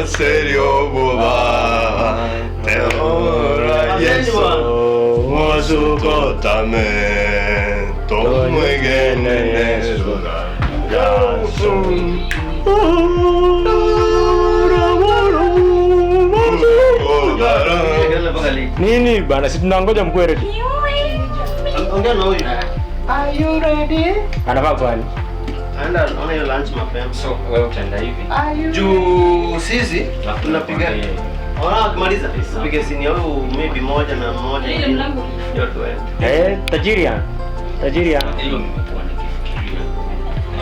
Serio boba Te ora yeso Mosuko tame Tomwegene nesuga Yasu. Nini bana, si tunangoja mkue ready. Ongea na huyu. Are you ready? Anafaa kufanya. Anaenda ona hiyo lunch mapema. So wewe utaenda hivi. Juu sisi tunapiga. Ona ukimaliza tupige sini au maybe moja na moja. Ile mlango. Ndio tuende. Eh, tajiria. Tajiria. Hilo nimekuwa nikifikiria.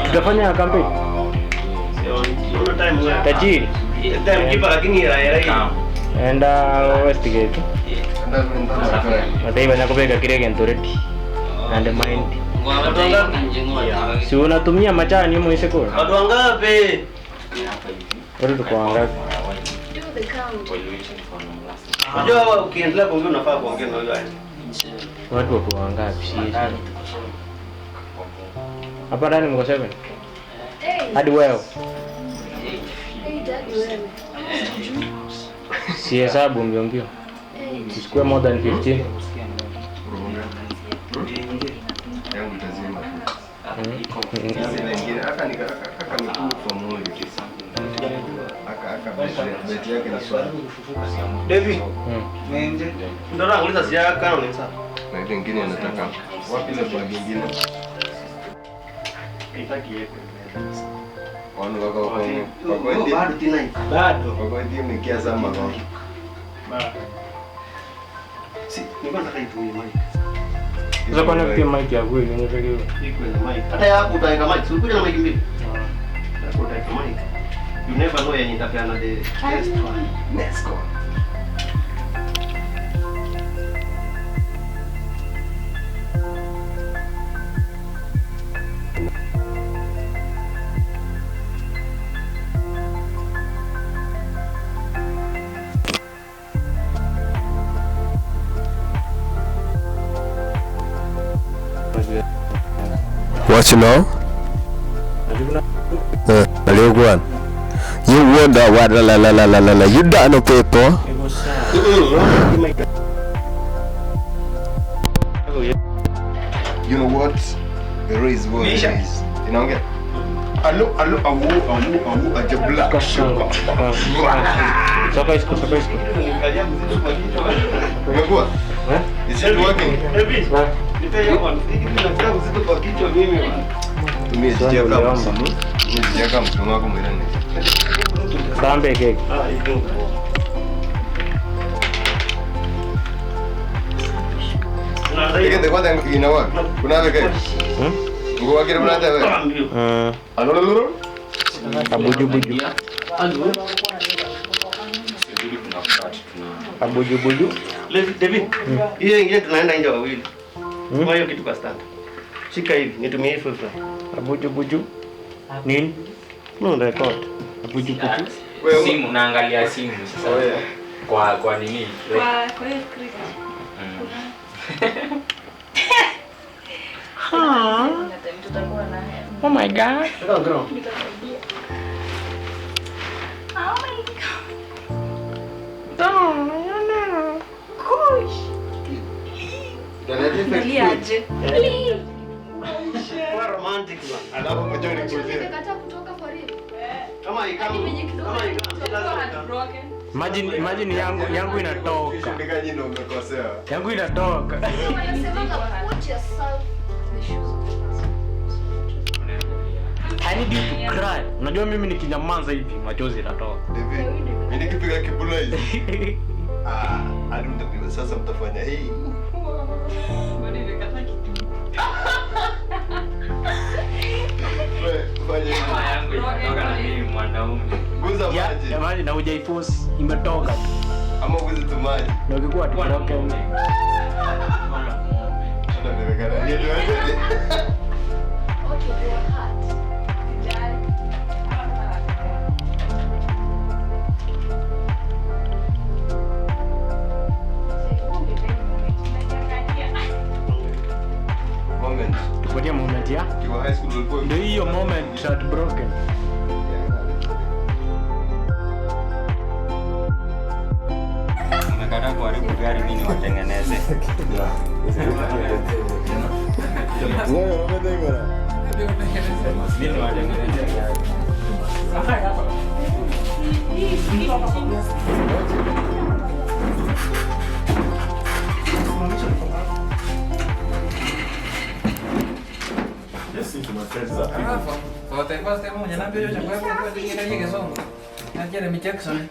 Tutafanya campaign. Una time wewe. Tajiri. Time kipa lakini ila. Enda Westgate. Mataifa nakupeka kile kitu ready. And mind. Si unatumia majani mwise kula. Watu wangapi? Watu tuko wangapi? Do the count. Unajua ukiendelea kuongea unafaa kuongea na huyo. Watu wako wangapi? Si. Hapa ndani mko 7. Hadi wewe. Si hesabu mbio mbio. Tusikue more than 15. Yangu itazima. Sasa aka aka ni kwa moyo. Aka beti yake ni swali. David. Nje. Ndio naanguliza si yaka ni sawa. Na ile nyingine nataka. Wapi ile bag nyingine? Itaki yeko. Wanu wako wako bado tena. Bado. Wako ndio mkia sama kwa. Si, nilikuwa nataka itumie mic. Sasa kwa nini mic ya kweli unataka hiyo? Iko na mic. Hata yako utaweka mic. Si ukuja na mic mbili. Yako utaweka mic. You never know yenye itapeana the best one. Let's go. What you know? Aliyekuwa. You wonder what la la la la la la. You don't know people. You know what? There is what it is. Inaongea. Alo alo awu awu awu ajabla. Soka isko soka isko. Umekuwa? Eh? Is it working? Nipe hiyo one. Hiki kinataka kuzito kwa kichwa mimi bwana. Tumie sijia kama msimu. Tumie sijia kama msimu wako mwilani. Sambe keki. Ah, hiyo. Ikende kwanza inawa. Kuna weke. Ngo wakire kuna hata wewe. Alo alo. Abuju buju. Abuju buju. David. Hiyo ingine tunaenda nje wawili. Kwa hiyo kitu kwa stand. Shika hivi, nitumie hii full. Abuju buju. Nini? No record. Abuju buju. Simu naangalia simu sasa. Kwa nini? Kwa hiyo script. Oh my God. Oh my God. No, no. Kush. Niliaje? Kwa romantic man. Alafu mjoni nikujie. Nikakataa kutoka for real. Kama ikamu. Kama ikamu. Imagine yangu inatoka. Ndikaji ndio umekosea. Yangu inatoka. Wanasema put yourself in the shoes of the person. I need you to cry. Unajua mimi nikinyamaza hivi machozi yanatoka. David, mimi nikipiga kibula hizi. Ah, hadi mtapiga sasa mtafanya hii. Mbona imekata kitu? Wewe fanya hivi. Yangu inatoka na mimi mwanaume. Guza maji. Ya maji na hujaiforce imetoka tu. Ama guza tu maji. Na ukikuwa tu broken. Tunaonekana ndio. Okay, your heart. Moment. Tupatie moment ya? Kiwa high school ulikuwa. Ndio hiyo moment heartbroken. Gari mimi niwatengeneze. Mimi niwatengeneze gari. Jeremy Jackson.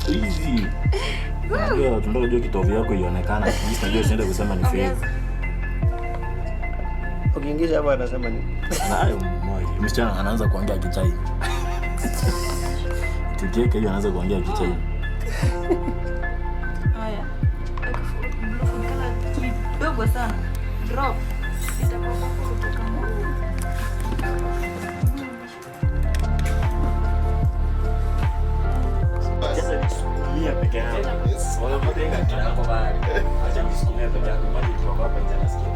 Easy. Unajua tunataka kujua kitovu yako ionekana. Sisi tunajua usiende kusema ni fake. Ukiingisha hapa anasema ni. Hayo mmoja. Msichana anaanza kuongea kichai. Tukiweka hiyo anaanza kuongea kichai. Haya. Kidogo sana. Drop. Itakuwa kutoka Mungu. Nisukumia peke yako. Acha nisukumia peke yako. Maji kutoka hapa nje nasikia.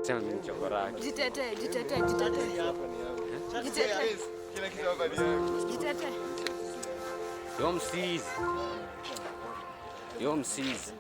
Sema mimi ni chokora. Jitetee, jitetee, jitetee. Jitetee. Kila kitu hapa ni yangu. Jitetee. Yo msizi. Yo msizi.